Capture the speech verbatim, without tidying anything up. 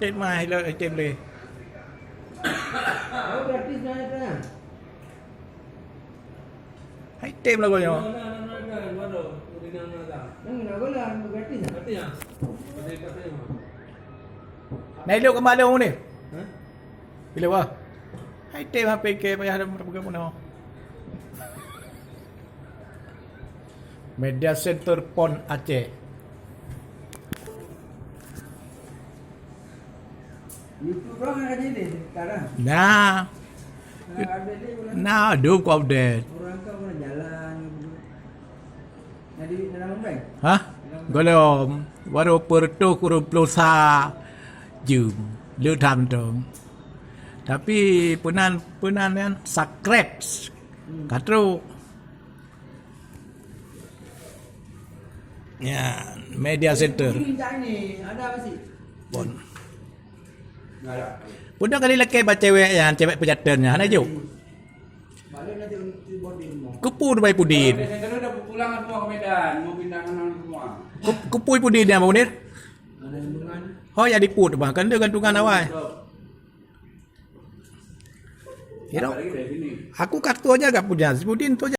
Tem mah, ilok tem lé. Oh, gratis dah, dah. Hai tem lagu nyoe. Nah, ilok kembali ni. Hah? Bila wah? Hai tem H P ke payah dah pegang pun. Media Center Pon Aceh. YouTube orang ada jadi sekarang. Nah. Nah, ada dia orang. Nah, ada ku update. Orang kan orang jalan gitu. Jadi dalam bank. Hah? Golom. Baru pertu kurung plosa jum. Lu tham tu. Tapi penan penan kan subscribe. Hmm. Katru. Ya, media center. Ini tak ini, ada apa sih? Pon. Pun dah kali laki ba cewek nyan, cewek pejaten nyan, hana jok. Balik nanti untuk boarding rumah. Kepu bai pudin. Kalau dah pulang semua ke Medan, mau pindah ke mana semua. Kep-, kepui pudin nyan, Bang Munir. Ada hubungan. Ho ya diput bang, kan dia gantungan awai. Betul. Kira. Aku kat tu aja agak punya, si Pudin tu aja.